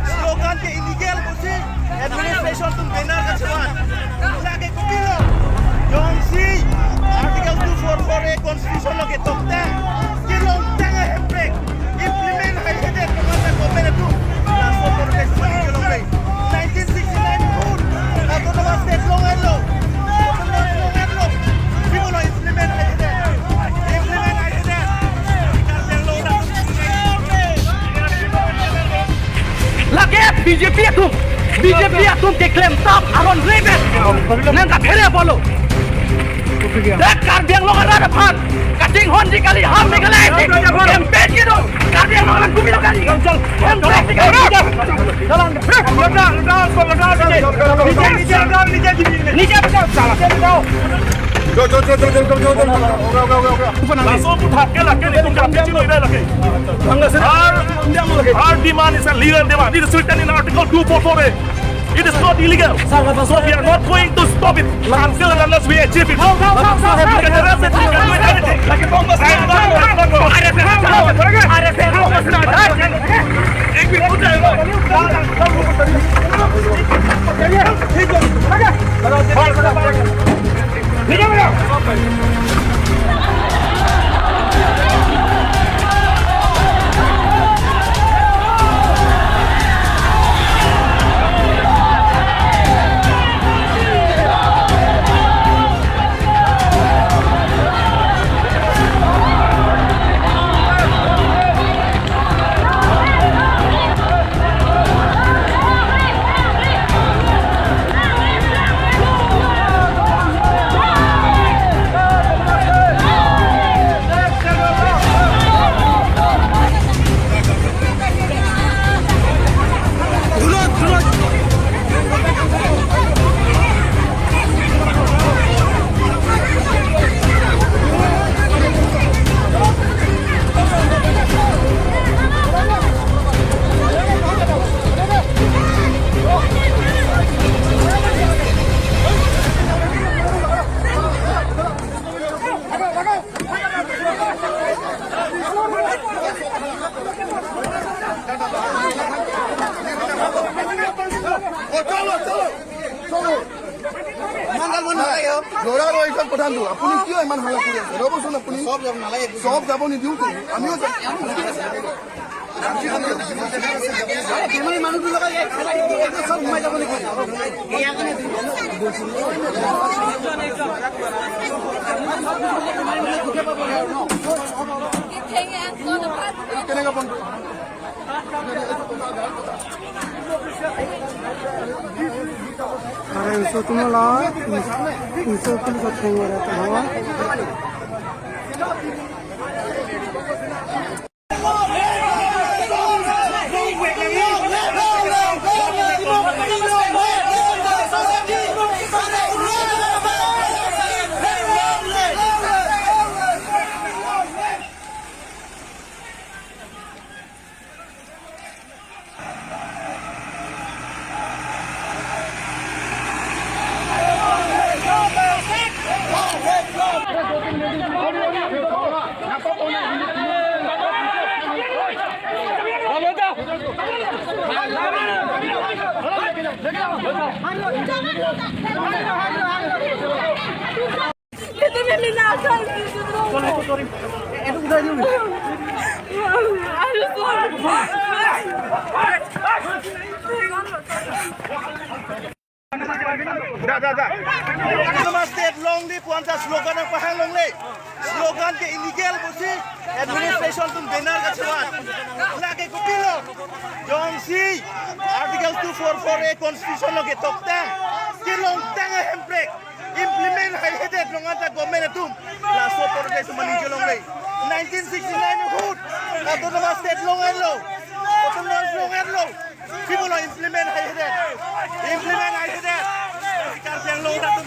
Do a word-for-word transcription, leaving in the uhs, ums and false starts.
Slogan ke illegal pusi administration atum banner kachevan. Lake kopilo? Jongsi Article two four four A constitution lo ketok tang, kelong tang a hemprek implement haihedet, kemasa government atum laso protest mani kelong rei. Nineteen sixty-nine ahut autonomous state long-etlo, autonomous long-etlo. Sibolo implement haihedet. Implement haihedet. Lake B J P atum, B J P atum keklem tap aron rebel. Nang kaphere bolo. Dak Karbi Anglong arat aphan kachinghon di kali, ham di kali. Campaign kedo. Karbi Anglong arat kumi lo kali. Campaign di kali. Laso aputhak ke lake, netum jam chini lake. Our, our demand is a legal demand. It is written in Article two four four A. It is not illegal. So we are not going to stop it until and unless we achieve it. We can arrest it, we can do it, anything. I am not going to stop it. ল'ৰাৰ এইখন প্ৰধানটো। আপুনি কিয় ইমান হাল্লা কৰি আছে? ৰ'বচোন আপুনি। চব যাব নিদিওঁতো। আমিও যাম। কেনেকে বন্ধ? Aram so tumala, so tum so thengwara tama. Da, da, da. Autonomous state longle pu anta slogan nangpahang longle. Slogan ke illegal pusi administration atum banner kachevan. Lake kopilo? Jongsi Article two four four A constitution lo ketok tang, kelong tang a hemprek implement haihedet, long anta government atum laso protest mani kelong rei. Nineteen sixty-nine ahut autonomous state long-etlo, autonomous long-etlo. Sibolo implement haihedet. Implement haihedet. Karbi Anglong atum